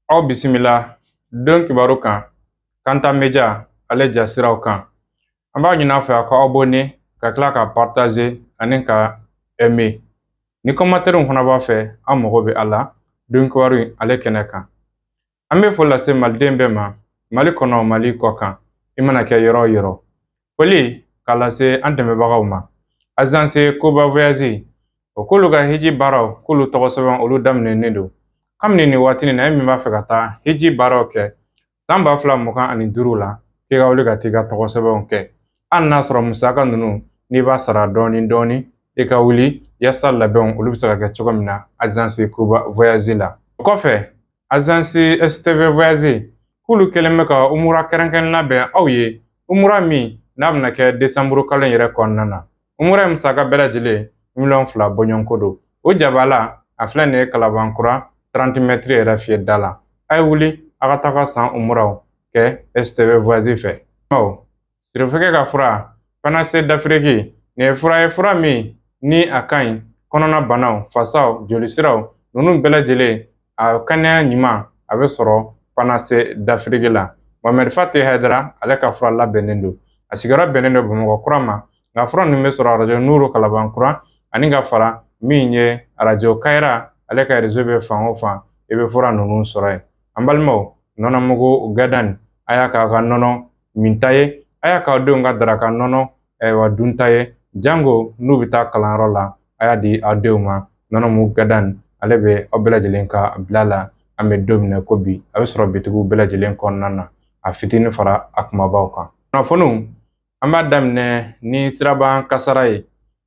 Aw bisimila don kibaru kan Kanta Media ale jasiraw kan. An b'a ɲini aw fɛ a ka abonné ka tila ka partager ani ka aimer. Ni commentaire fana b'a fɛ, an mago bɛ a la don kibaru in ale kɛnɛ kan. An bɛ foli lase maliden bɛɛ ma, Mali kɔnɔ, Mali kɔ kan, i mana kɛ yɔrɔ o yɔrɔ. Foli k'a lase an dɛmɛbagaw ma. Agence Koba Voyage, o k'olu ka hiji baaraw, k'olu tɔgɔ sɛbɛn olu daminɛnen don. Kabini nin waati nin na, e min b'a fɛ ka taa hiji baaraw kɛ san 2025 la, k'i ka wuli ka t'i ka tɔgɔ sɛbɛnw kɛ. Hali n'a sɔrɔ musaka ninnu n'i b'a sara dɔɔni dɔɔni, i ka wuli yaasa labɛnw olu bɛ se ka kɛ cogo min na Agence Koba Voyage la. O kɔfɛ, Agence STV Voyage k'olu kɛlen bɛ ka umura kɛrɛnkɛrɛn labɛn aw ye, umura min n'a bɛna kɛ desanburu kalo in yɛrɛ kɔnɔna na. Umura in musaka bɛɛ lajɛlen miliyɔn 2 bɔɲɔgɔnko don. O jabala a filɛ nin ye Kalabankura 30 mètres yɛrɛ fiyɛ da la. A ye wuli a ka taga san umuraw kɛ STV Voyage fɛ. Sirifɛkɛ ka fura Panacée d'Afrique, nin ye fura ye, fura min ni a ka ɲi kɔnɔna banaw, fasaw, jolisiraw ninnu bɛɛ lajɛlen, a kɛnɛya ɲuman a bɛ sɔrɔ Panacée d'Afrique la. Mohamed Fati Hayidara ale ka fura labɛnnen don. A sigiyɔrɔ bɛnnen don Bamakɔ kura ma, nka fura ninnu bɛ sɔrɔ arajo Nuru Kalabankura ani ka fara min ye arajo Kayira ale ka réseau bɛ fan o fan, i bɛ fura ninnu sɔrɔ yen. An balimaw, nɔnɔmugu gadan, a y'a k'a ka nɔnɔ minta ye, a y'a k'aw denw ka daraka nɔnɔ ayiwa dunta ye, jango n'u bɛ taa kalanyɔrɔ la, a y'a di aw denw ma. Nɔnɔmugu gadan ale bɛ aw bɛɛ lajɛlen ka bila la. An bɛ don min na ko bi, a bɛ sɔrɔ bitigiw bɛɛ lajɛlen kɔnɔna na, a fitinin fara a kumabaw kan. Kunnafoniw, an b'a daminɛ ni siraban kasara ye.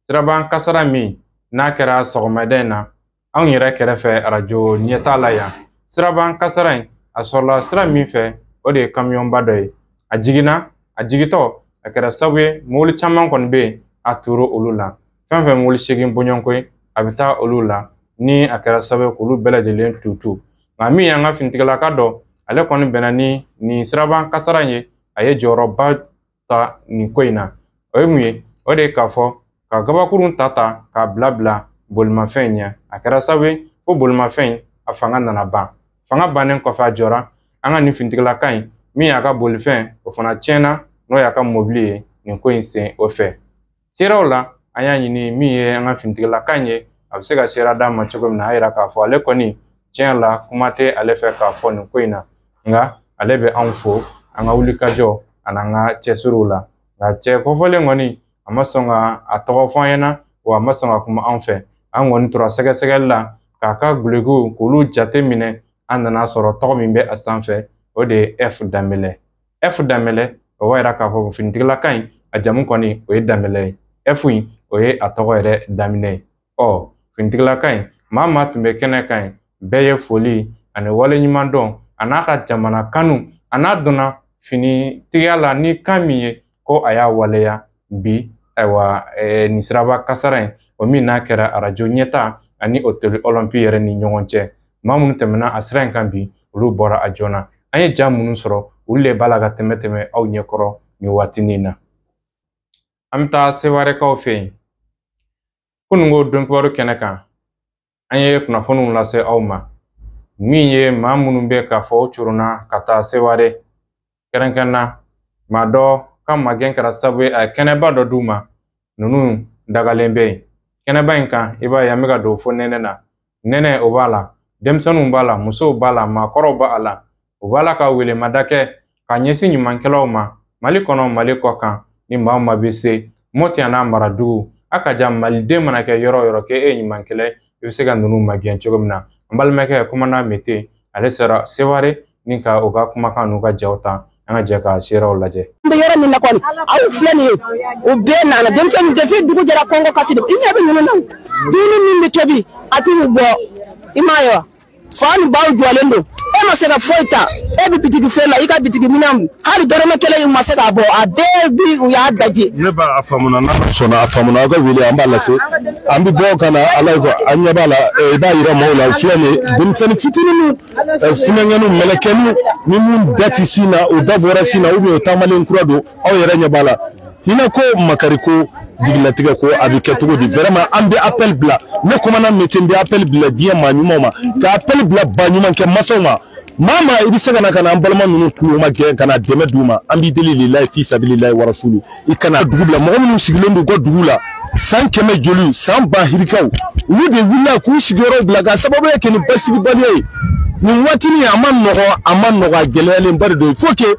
Siraban kasara min n'a kɛra sɔgɔmada in na anw yɛrɛ kɛrɛfɛ arajo ɲɛta la yan. Siraban kasara in a sɔrɔla sira min fɛ, o de ye kamiyɔnba dɔ ye. A jiginna, a jigitɔ a kɛra sababu ye mobili caman kɔni bɛ yen, a turu olu la. Fɛn fɛn mobili 8 bɔɲɔgɔnko ye, a bɛ taa olu la, ni a kɛra sababu ye k'olu bɛɛ lajɛlen tutu. Nka min y'an ka finitigilaka dɔ, ale kɔni bɛnna ni nin siraban kasara in ye, a ye jɔyɔrɔba ta nin ko in na. O ye mun ye? O de ye k'a fɔ ka gabakurun ta ta k'a bila bila bolimafɛn in ɲɛ. A kɛra sababu ye ko bolimafɛn in a fanga nana ban. Fanga bannen kɔfɛ, a jɔra. An ka nin finitigilaka in min y'a ka bolifɛn o fana tiɲɛna, n'o y'a ka mobili ye nin ko in sen o fɛ. Seerew la, an y'a ɲini min ye an ka finitigilaka in ye, a bɛ se ka seere d'a ma cogo min na. A yira k'a fɔ ale kɔni tiɲɛ la kuma tɛ ale fɛ k'a fɔ nin ko in na, nka ale bɛ anw fo an ka wulikajɔ ani an ka cɛsiriw la. Nka cɛ kɔfɔlen kɔni a ma sɔn ka a tɔgɔ fɔ an ɲɛna, wa a ma sɔn ka kuma anw fɛ. An kɔni tora sɛgɛsɛgɛli la k'a ka gulokiw k'olu jate minɛ. An nana sɔrɔ tɔgɔ min bɛ a sanfɛ, o de ye F Danbɛlɛ. F Danbɛlɛ, o b'a yira k'a fɔ finitigilaka in a jamu kɔni o ye Danbɛlɛ ye. F in o ye a tɔgɔ yɛrɛ daminɛ ye. Ɔ finitigilaka in, maa maa tun bɛ kɛnɛ kan yen, bɛɛ ye foli ani waleɲuman dɔn a n'a ka jamana kanu, a n'a donna finitigiya la ni kan min ye ko a y'a waleya bi. Ayiwa, nin siraba kasara in o min n'a kɛra arajo ɲɛta ani hôtel Olympe yɛrɛ ni ɲɔgɔn cɛ, maa minnu tɛmɛna a sira in kan bi, olu bɔra a joona. An ye ja minnu sɔrɔ, olu de b'a la ka tɛmɛ tɛmɛ aw ɲɛkɔrɔ nin waatinin na. An bɛ taa Sewarekaw fɛ yen. Kununko don kibaru kɛnɛ kan, an ye kunnafoniw lase aw ma min ye maa minnu bɛ k'a fɔ o curunna ka taa Seware, kɛrɛnkɛrɛnna maa dɔ ka magɛn kɛra sababu ye a ye kɛnɛba dɔ d'u ma. Ninnu dagalen bɛ yen kɛnɛba in kan. I b'a ye an bɛ ka don fo nɛnɛ na. Nɛnɛ o b'a la, denmisɛnninw b'a la, musow b'a la, maakɔrɔw b'a la. U b'a la ka welemada kɛ ka ɲɛsin ɲumankɛlaw ma Mali kɔnɔ, Mali kɔ kan. Ni maa o maa bɛ se Mɔti n'a maradugu, a ka jan maliden mana kɛ yɔrɔ o yɔrɔ k'e ye ɲumankɛla ye, i bɛ se ka ninnu magɛn cogo min na. An balimakɛ commandant Mete, ale sera Seware ni ka u ka kumakan n'u ka jaw ta. An ka jɛ ka seerew lajɛ. An bɛ yɔrɔ min na kɔni, aw filɛ nin ye, u bɛɛ nana denmisɛnnin depuis dugu jɛra, kɔngɔ kasi de i ɲɛ bɛ ninnu na. Dumuni min bɛ tobi, a t'u bɔ, i m'a ye wa? Fa ni baw jɔlen don, e ma se ka foyi ta. E bɛ bitigi feere la, i ka bitigi minɛn hali dɔrɔmɛ kelen i ma se k'a bɔ, a bɛɛ bi u y'a daji. Ne b'a faamuna, n'Ala sɔnna a faamuna, aw ka wele an b'a lase. An bɛ bɔ ka na Ala ko an ɲɛ b'a la, i b'a yira maaw la. Filɛ nin ye, denmisɛnnin fitininw, funɛngɛnw, mɛlɛkɛninw, ni mun da ti sin na, u da bɔra sin na, ou bien u taamalen kura don, aw yɛrɛ ɲɛ b'a la. Hinɛ ko, makari ko, jigilatigɛ ko, a bɛ kɛ cogo di? Vraiment, an bɛ appel bila. Ne commandant Mete, n bɛ appel bila diɲɛ maa ɲumanw ma, ka appel bila ba ɲuman kɛ masaw ma. Maa maa i bɛ se ka na ka na an balima ninnu kulo ma gɛn ka na dɛmɛ d'u ma, an b'i deli lilayi fi sabililayi wa rasuli, i kana dugu bila. Mɔgɔ minnu sigilen don u ka dugu la san 100 joli, san 1000 hirikaw, olu de wulila k'u sigiyɔrɔ bila k'a sababuya kɛ nin basigibaliya ye. Nin waatinin a ma nɔgɔ, a ma nɔgɔ, a gɛlɛyalenba de don. Il faut que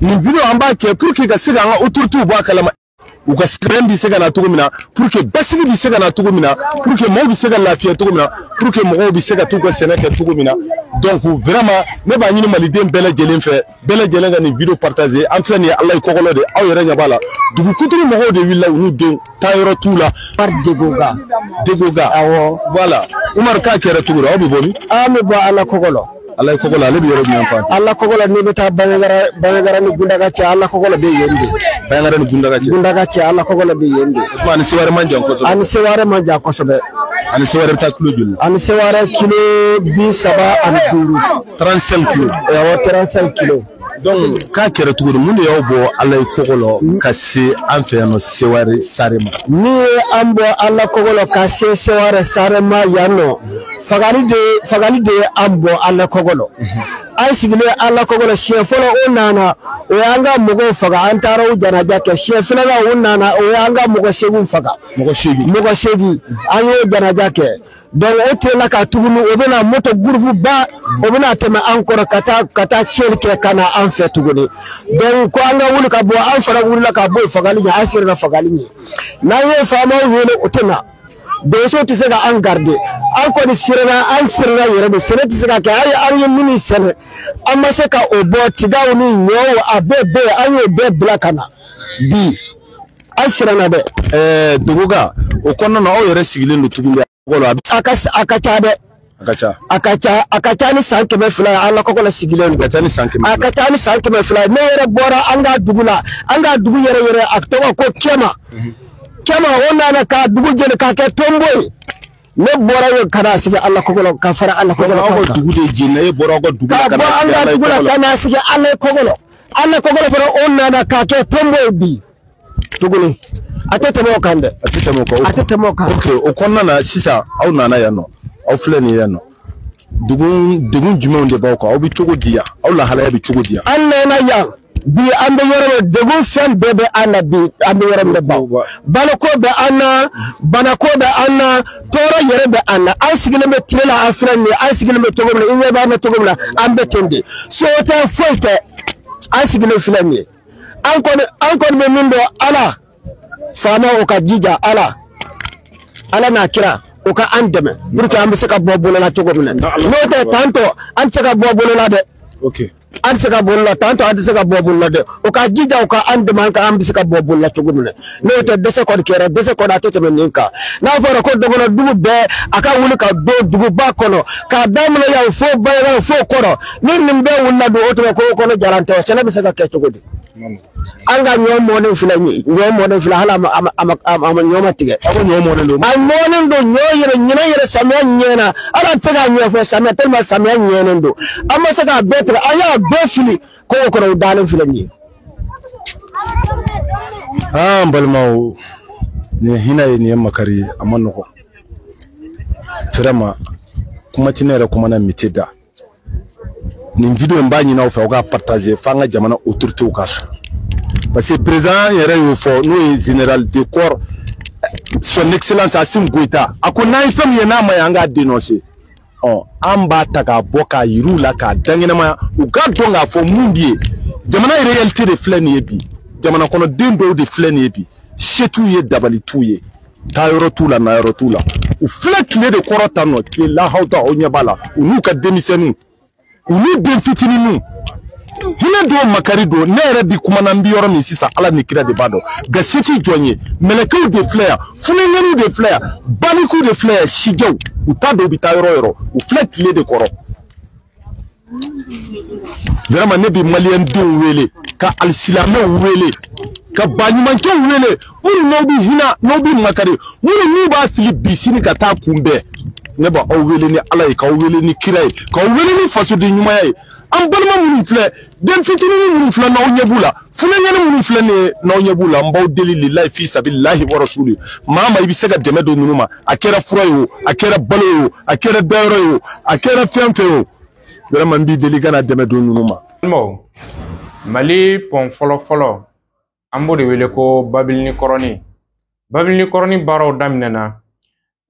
nin vidéo an b'a kɛ pour que ka se k'an ka autorités bɔ a kalama, u ka sɛbɛn bɛ se ka na cogo min na, pour que basigi bɛ se ka na cogo min na, pour que maaw bɛ se ka lafiya cogo min na, pour que mɔgɔw bɛ se ka t'u ka sɛnɛ kɛ cogo min na. Donc vraiment ne b'a ɲini maliden bɛɛ lajɛlen fɛ, bɛɛ lajɛlen ka nin vidéo partager. An filɛ nin ye Ala ye kɔkɔlɔ de, aw yɛrɛ ɲɛ b'a la, dugu kuturu mɔgɔw de wulila, u n'u denw, taayɔrɔ t'u la. Umar Degoga. Degoga. Awɔ. Voilà. Umar, k'a kɛra cogo di? Aw bɛ bɔ min? An bɛ bɔ Ala kɔkɔlɔ. Ala ye kɔkɔlɔ, ale bɛ yɔrɔ jumɛn fan? Ala kɔkɔlɔ, n'i bɛ taa Bandiagara, Bandiagara ni Gundaga cɛ, Ala kɔkɔlɔ bɛ yen de. Bandiagara ni Gundaga cɛ. Gundaga cɛ, Ala kɔkɔlɔ bɛ yen de. O tuma ani Seware man jan kosɛbɛ. Ani Seware man jan kosɛbɛ. Ani Seware bɛ taa kilo joli? Ani Seware kilo 35. 35 kilo. Awɔ, 35 kilo. Donc k'a kɛra cogo di? Mun de y'aw bɔ Ala ye kɔkɔlɔ ka se an fɛ yan nɔ Seware sare ma? Min ye an bɔ Ala kɔkɔlɔ ka se Seware sare ma yan nɔ, fagali de ye an bɔ Ala kɔkɔlɔ. An sigilen Ala kɔkɔlɔ, siɲɛ fɔlɔ o nana, o y'an ka mɔgɔw faga, an taara o janaja kɛ. Siɲɛ filanan o nana, o y'an ka mɔgɔ 8 faga. Mɔgɔ 8. Mɔgɔ 8, an y'o janaja kɛ. Donc o tilela ka tuguni, o bɛna moto gurupu ba, o bɛna tɛmɛ an kɔrɔ ka taa tiɲɛni kɛ ka na an fɛ tuguni. Donc ko an ka wuli ka bɔ, an fana wulila ka bɔ fagali ɲɛ, an sirila fagali ɲɛ. N'an ye faamaw wele, o tɛ na. Donso tɛ se ka an garder, an kɔni siranna, an siranna yɛrɛ de. Sɛnɛ tɛ se ka kɛ, an ye minnu sɛnɛ, an ma se ka o bɔ, tigaw ni ɲɔw, a bɛɛ bɛ yen, an y'o bɛɛ bila ka na bi, an siranna dɛ. Dogoga, o kɔnɔna na, aw yɛrɛ sigilen don tuguni. A ka ca dɛ. A ka ca. A ka ca, a ka ca ni san 200 ye, Ala kɔkɔlɔ sigilen don. A ka ca ni san 200. A ka ca ni san 200 ye. Ne yɛrɛ bɔra an ka dugu la, an ka dugu yɛrɛ yɛrɛ, a tɔgɔ ko Kɛma. Kɛma, o nana ka dugu jeni k'a kɛ tonbo ye. Ne bɔra yen ka na sigi Ala kɔkɔlɔ, ka fara Ala kɔkɔlɔ kan. Aw ka dugu de jenina, e bɔra aw ka dugu la ka bɔ an ka dugu la ka na sigi Ala kɔkɔlɔ. Ala kɔkɔlɔ fana, o nana k'a kɛ tonbo ye bi tuguni. A tɛ tɛmɛ o kan dɛ. A tɛ tɛmɛ o kan. A tɛ tɛmɛ o kan. Ok, o kɔnɔna na sisan, aw nana yan nɔ, aw filɛ nin ye yan nɔ, degun jumɛnw de b'aw kan? Aw bɛ cogo di yan? Aw lahalaya bɛ cogo di yan? An nana yan bi, an bɛ yɔrɔ min, degun fɛn bɛɛ bɛ an na bi, an bɛ yɔrɔ min baw. Baloko bɛ an na, banako bɛ an na, tɔɔrɔ yɛrɛ bɛ an na. An sigilen bɛ tile la, an filɛ nin ye, an sigilen bɛ cogo min na, i ɲɛ b'an na cogo min na, an bɛ ten de. So tɛ, foyi tɛ, an sigilen filɛ nin ye. An kɔni bɛ min dɔn, Ala faama o ka jija, Ala n'a kira o ka an dɛmɛ pour que an bɛ se ka bɔ bolo la cogo min na. N'o tɛ tantɔ an tɛ se ka bɔ bolo la dɛ. An tɛ se ka bolo la tantɔ, an tɛ se ka bɔ bolo la dɛ. O ka jija, o ka an dɛmɛ, an ka an bɛ se ka bɔ bolo la cogo min na. N'o tɛ dɛsɛ kɔni kɛra, dɛsɛ kɔni a tɛ tɛmɛ nin kan. N'a fɔra ko dɔgɔnɔ dugu bɛɛ a ka wuli ka don duguba kɔnɔ, k'a daminɛ yan fo Baɲara fo kɔrɔ, ni nin bɛɛ wulila don, o tuma ko kɔnɔ jalan tɛ, sɛnɛ bɛ se ka kɛ cogo di? An ka ɲɔ mɔnen filɛ, ɲɔ mɔnen filɛ, hali a ma ɲɔ ma tigɛ. A ko ɲɔ mɔnen don. A mɔnen don, ɲɔ yɛrɛ ɲinɛ yɛrɛ samiya ɲɛna, hali an tɛ se k'a ɲɛfɔ samiya tellement samiya ɲɛnen don. An ma se k'a bɛɛ tigɛ, an y'a bɛɛ fili kogo kɔnɔ, o dalen filɛ nin ye. Aa, n balimaw, nin ye hinɛ ye, nin ye makari ye, a ma nɔgɔn. Vraiment, kuma tɛ ne yɛrɛ kumana mite da. Nin vidéo in b'a ɲini aw fɛ, aw k'a partager f'an ka jamana autorités ka sɔrɔ. Parce que président yɛrɛ y'o fɔ, n'o ye général de corps son excellence Assimi Goïta, a ko n'an ye fɛn min ye n'a ma ɲi, an k'a dénoncer. Ɔ, an b'a ta k'a bɔ k'a yir'u la k'a dankɛnɛmaya, u k'a dɔn k'a fɔ mun bɛ yen. Jamana réalité de filɛ nin ye bi, jamana kɔnɔden dɔw de filɛ nin ye bi, se t'u ye, dabali t'u ye, taayɔrɔ t'u la, nayɔrɔ t'u la. U filɛ tile de kɔrɔ tan nɔ, tile lahawta, aw ɲɛ b'a la, u n'u ka denmisɛnninw, u n'u den fitininw. Hinɛ dɔw makari don. Ne yɛrɛ bi kuma na, n bi yɔrɔ min sisan, Ala ni kira de b'a dɔn. Nka se ti jɔn ye, mɛlɛkɛw de filɛ yan, funɛŋɛniw de filɛ yan, balikuw de filɛ yan, sijɛw, u t'a dɔn u bɛ taa yɔrɔ o yɔrɔ, u filɛ tile de kɔrɔ. Vraiment, ne bi maliyɛn denw wele, ka alisilamɛw wele, ka baɲumankɛw wele, minnu n'aw bi hinɛ, n'aw bi makari, minnu n'u b'a fili bi sini ka taa kunbɛn. Ne b'aw wele ni Ala ye, k'aw wele ni kira ye, k'aw wele ni fasoden ɲumanya ye. An balima minnu filɛ, den fitinin minnu filɛ n'aw ɲɛ b'u la, funɛŋɛni minnu filɛ nin ye n'aw ɲɛ b'u la, n b'aw deli lilayi fi sabililahi wa rasuli. Maa maa i bɛ se ka dɛmɛ don ninnu ma, a kɛra fura ye o, a kɛra balo ye o, a kɛra dayɔrɔ ye o, a kɛra fɛn fɛn ye o. Vraiment n b'i deli i kana dɛmɛ don ninnu ma. Balimaw, Mali pɔn fɔlɔ fɔlɔ, an b'o de wele ko Babilini kɔrɔni. Babilini kɔrɔni baaraw daminɛna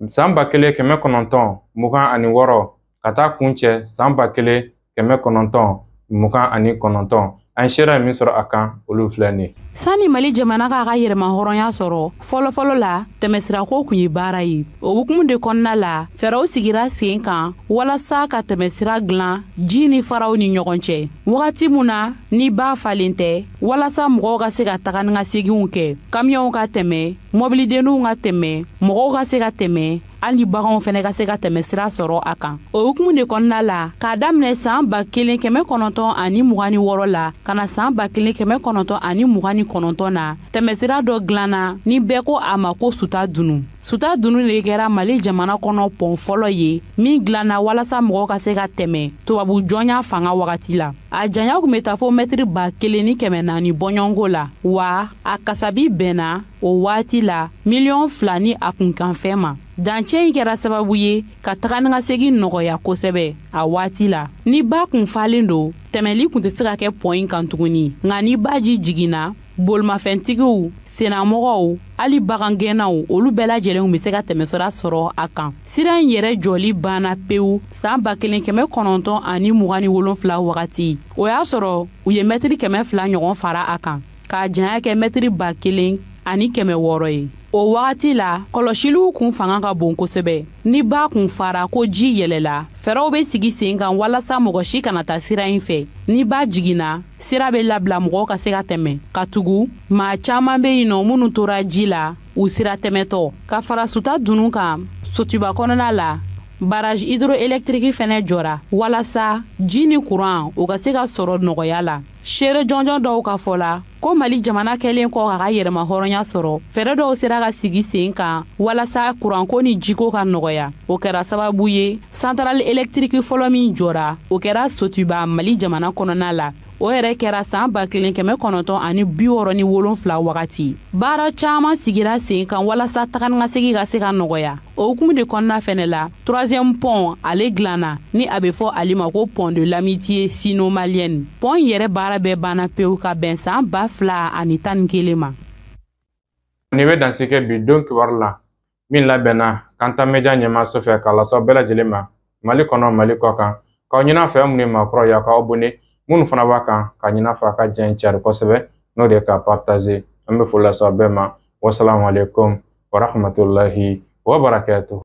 san 1926 ka taa kuncɛ san 1929. An sera min sɔrɔ a kan, olu filɛ nin ye. Sani Mali jamana k'a ka yɛrɛma hɔrɔnya sɔrɔ, fɔlɔfɔlɔ la, tɛmɛsirako kun ye baara ye. O hukumu de kɔnɔna la, fɛɛrɛw sigira sen kan walasa ka tɛmɛsira dilan ji ni faraw ni ɲɔgɔn cɛ, wagati mun na ni ba falen tɛ, walasa mɔgɔw ka se ka taga ni ka seginw kɛ, kamiyɔnw ka tɛmɛ, mɔbilidenninw ka tɛmɛ, mɔgɔw ka se ka tɛmɛ, hali ni baganw fɛnɛ ka se ka tɛmɛsira sɔrɔ a kan. O hukumu de kɔnɔna la, k'a daminɛ san 1926 la ka na san 1929 na, tɛmɛsira dɔ dilanna ni bɛɛ ko a ma ko Suta Dunu. Suta Dunu de kɛra Mali jamana kɔnɔ pɔn fɔlɔ ye min dilanna walasa mɔgɔw ka se ka tɛmɛ tubabu jɔnya fanga wagati la. A janya kun bɛ taa fo mɛtiri 1400 bɔɲɔgɔnko la, wa a kasabi bɛnna o waati la 2 miliyɔn ni a kunkanfɛn ma. Dancɛ in kɛra sababu ye ka taga ni ka segin nɔgɔya kosɛbɛ a waati la. Ni ba kun falen don, tɛmɛli kun tɛ se ka kɛ pɔn in kan tuguni, nka ni baji jiginna, bolimafɛntigiw, sennamɔgɔw, hali bagangɛnnaw, olu bɛɛ lajɛlen bɛ se ka tɛmɛsira sɔrɔ a kan. Sira in yɛrɛ jɔli banna pewu san 1927 wagati. O y'a sɔrɔ u ye mɛtiri 200 ɲɔgɔn fara a kan k'a janya kɛ mɛtiri 1600 ye. O wagati la, kɔlɔsiliw kun fanga ka bon kosɛbɛ. Ni ba kun fara ko ji yɛlɛla, fɛɛrɛw bɛ sigi sen kan walasa mɔgɔ si kana taa sira in fɛ. Ni ba jiginna, sira bɛ labila mɔgɔw ka se ka tɛmɛ, ka tugu maa caman bɛ yen nɔ minnu tora ji la u sira tɛmɛtɔ. Ka fara Suta Dunu kan, Sotuba kɔnɔna la, barrage hydroélectrique fɛnɛ jɔra walasa ji ni kuran o ka se ka sɔrɔ nɔgɔya la. Seere jɔnjɔn dɔw ka fɔ la ko Mali jamana kɛlen kɔ k'a ka yɛrɛma hɔrɔnya sɔrɔ, fɛɛrɛ dɔw sera ka sigi sen kan walasa kuranko ni jiko ka nɔgɔya. O kɛra sababu ye, centrale électrique fɔlɔ min jɔra, o kɛra Sotuba, Mali jamana kɔnɔna la. O yɛrɛ kɛra san 1967 wagati. Baara caman sigira sen kan walasa taga ni ka segin ka se ka nɔgɔya. O hukumu de kɔnɔna fɛnɛ la, troisième pont ale dilanna ni a bɛ fɔ ale ma ko pont de l'amitié sino-malienne. Pont yɛrɛ baara bɛɛ banna pewu ka bɛn san 2011 ma. Nin bɛ dansi kɛ bi don kibaru la min labɛnna Kanta Media ɲɛmaaso fɛ k'a lase bɛɛ lajɛlen ma, Mali kɔnɔ, Mali kɔ kan. K'aw ɲin'a fɛ, minnu ye maakɔrɔ ye, aw k'aw abonné. Minnu fana b'a kan, ka ɲin'a fɛ a ka jɛ in cari kosɛbɛ, n'o de ye ka partager. An bɛ foli lase aw bɛɛ ma. Wasalamu alaikum warahmatullahi wabarakatuh.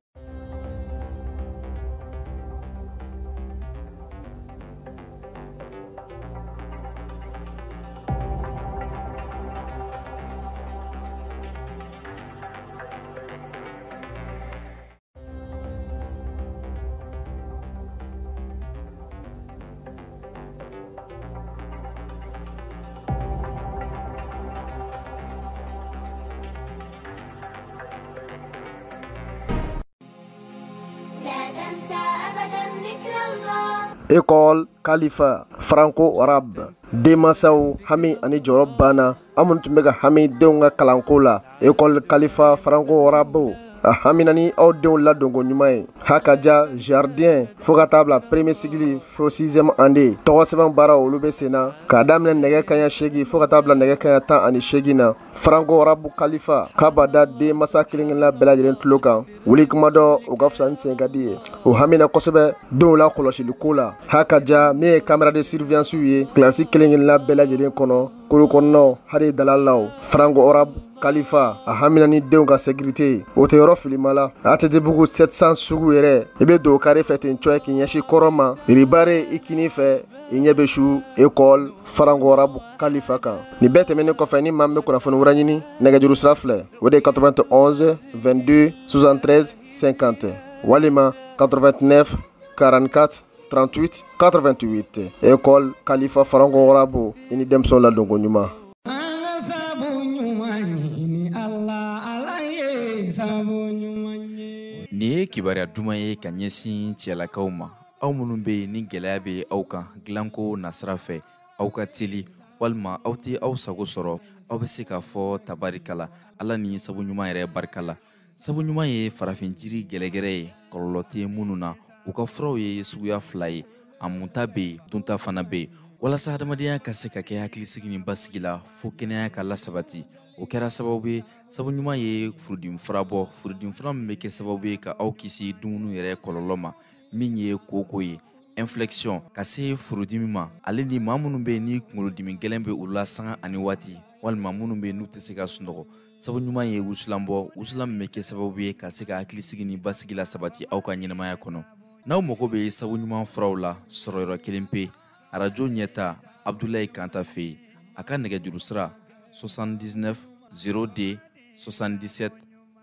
École Khalifa Franco Arabe, denmansaw hami ani jɔyɔrɔ banna. An minnu tun bɛ ka hami denw ka kalanko la, École Khalifa Franco Arabe a hamina ni aw denw ladonko ɲuman ye. Hakaja jardin fo ka taa bila premier cycle fo sixième année, tɔgɔ sɛbɛn baaraw olu bɛ sen na k'a daminɛ nɛgɛ kaɲa 8 fo ka taa bila nɛgɛ kaɲa 18 na. Franco Arabe Khalifa k'a b'a da denmansa kelen kelenna bɛɛ lajɛlen tulo kan, wuli kuma dɔ o ka fisa ni sen ka di ye. O hamina kosɛbɛ denw la kɔlɔsiliko la. Hakaja min ye caméra de surveillance ye kilasi kelen kelenna bɛɛ lajɛlen kɔnɔ, koro kɔnɔnaw hali dalalaw. Franco Arabe Khalifa a hamina ni denw ka sécurité, o tɛ yɔrɔ filima la. ATT-bugu 700 sugu yɛrɛ, i bɛ don kare fɛ ten cɔ k'i ɲɛsin kɔrɔ ma, ribare i kini fɛ, i ɲɛ bɛ su École Franco Arabe Khalifa kan. Nin bɛɛ tɛmɛnen kɔfɛ, ni maa min bɛ kunnafoni wɛrɛ ɲini, nɛgɛjuru sira filɛ, o de ye 91 22 73 50 walima 89 44 38 88. École Khalifa Franco Arabe, i ni denmisɛnw ladonko ɲuman. An ka sabu ɲuman ɲini Ala, Ala ye sabu ɲuman ye. Nin ye kibaruya duman ye ka ɲɛsin cɛlakaw ma, aw minnu bɛ yen ni gɛlɛya bɛ aw kan dilanko nasira fɛ, aw ka teli walima aw tɛ aw sago sɔrɔ. Aw bɛ se k'a fɔ tabarikala, Ala ni sabu ɲuman yɛrɛ barika la. Sabu ɲuman ye farafin jiri gɛlɛgɛrɛ ye, kɔlɔlɔ tɛ minnu na. U ka furaw ye suguya fila ye. A munta bɛ yen, dunta fana bɛ yen. Walasa hadamadenya ka se ka kɛ hakilisigi ni basigi la, fo kɛnɛya ka lasabati. O kɛra sababu ye, sabu ɲuman ye furudimi fura bɔ, furudimi fura min bɛ kɛ sababu ye ka aw kisi dumuni yɛrɛ kɔlɔlɔ ma, min ye koko ye, inflexion, ka se furudimi ma, ale ni maa minnu bɛ yen ni kunkolodimi gɛlɛn bɛ olu la sanga ani waati, walima minnu bɛ yen n'u tɛ se ka sunɔgɔ. Sabu ɲuman ye wusulan bɔ, wusulan min bɛ kɛ sababu ye ka se ka hakilisigi ni basigi la sabati aw ka ɲɛnamaya kɔnɔ. N'aw mago bɛ sabu ɲuman furaw la, sɔrɔ yɔrɔ kelen pe, arajo ɲɛta, Abdulayi Kanta fɛ yen. A ka nɛgɛjuru sira 79 02 77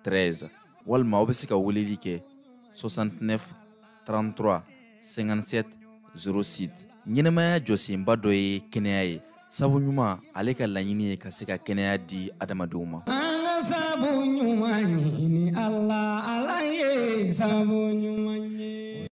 13, walima aw bɛ se ka weleli kɛ 69 33 57 06. Ɲɛnamaya jɔsenba dɔ ye kɛnɛya ye. Sabu ɲuman, ale ka laɲini ye ka se ka kɛnɛya di adamadenw ma. An ka sabu ɲuman ɲini Ala, Ala ye sabu ɲuman.